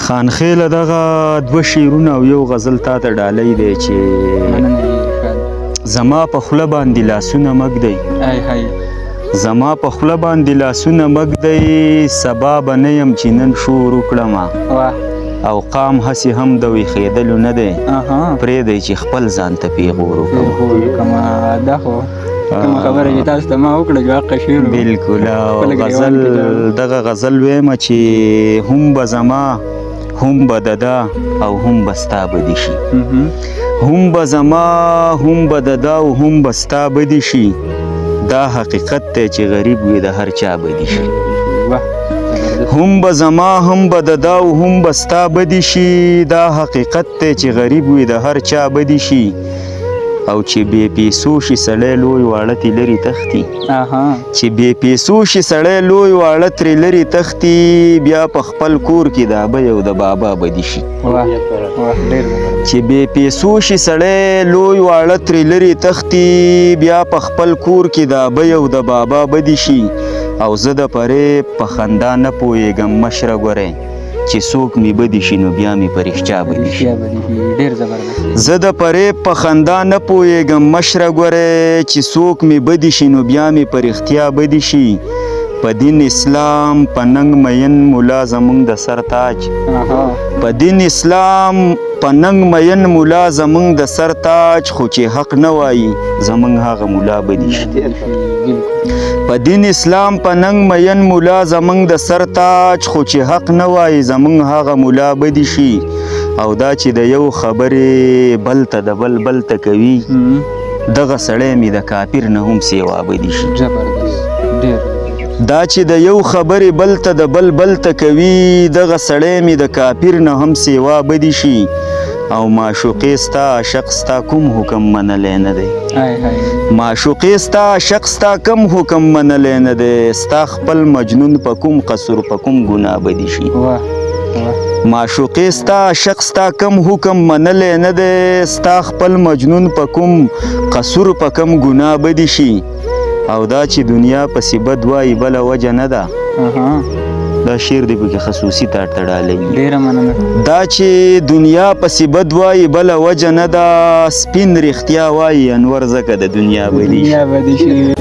خانخیل، دغه دوه شعرونه او یو غزل تا ته ډالۍ دی چې مننه ښه. زما په خوله باندې لاسونه مه ږدئ، ای های. زما په خوله باندې لاسونه مه ږدئ، سبا به نه یم چې نن شور وکړمه. واه. او قام هسې هم د ویښېدلو نه دی، پرېږدئ چې خپل ځان ته پیغور وکړم. پیغور وکړم. دا خو کومه خبره چې تاسو ته ما وکړه چې حق شعر و. بالکل. او خپل ګریوان غزل کې جواب. دغه غزل وایم چې هم به زما، هم به دده او هم به ستا بدي شي. هم به زما، هم به دده او هم به ستا بدي شي، دا حقیقت دی چې غریب وي د هر چا بدي شي. واه، زبردست. هم به زما، هم به دده او هم به ستا بدي شي، دا حقیقت دی چې غریب وي د هر چا بدي شي. او چې بې پیسو شي سړی، لوی واړه ترې لرې تښتي. چې بې پیسو شي سړی، لوی واړه ترې لرې تښتي، بیا په خپل کور کې د ابۍ او د بابا بدي شي. واه واه، ډېر زبردست. چې بې پیسو شي سړی، لوی واړه ترې لرې تښتي، بیا په خپل کور کې د ابۍ او د بابا بدي شي. او زه د فریب په خندا نه پوهېږم مشره ګورې، چې څوک مې بدي شي نو بیا مې په رښتیا بدي شي. رښتیا بدي شي، ډېر زبردست دی. زه د فریب په خندا نه پوهېږم مشره ګورې، چې څوک مې بدي شي نو بیا مې په رښتیا بدي شي. په دین اسلام په ننګ مین مولا زمونږ د سر تاج، په دین اسلام په ننګ مین مولا زمونږ د سر تاج، خو چې حق نه وایي زمونږ هغه مولا بدي شي. په دین اسلام په ننګ مین مولا زمونږ د سر تاج، خو چې حق نه وایي زمونږ هغه مولا بدي شي. او دا چې د یو خبرې بل ته د بل بل ته کوي، دغه سړی مې د کافر نه هم سیوا بدي شي. زبردست، ډېر. دا چې د یو خبرې بل ته د بل بل ته کوي، دغه سړی مې د کافر نه هم سیوا بدي شي. او معشوقې ستا عاشق ستا کوم حکم منلی نه دی، های های. معشوقې ستا عاشق ستا کوم حکم منلی نه دی، ستا خپل مجنون په کوم قصور، په کوم ګناه بدي شي. واه واه. معشوقې ستا عاشق ستا کوم حکم منلی نه دی، ستا خپل مجنون په کوم قصور، په کوم ګناه بدي شي. او دا چې دنیا پسې بد وایي بله وجه نه ده، دا شعر دی پکې خصوصي تا ته ډالۍ. ډېره مننه. دا چې دنیا پسې بد وایي بله وجه نه ده، سپین رښتیا وایي انور ځکه د دنیا بدي شي. دنیا بدي شي.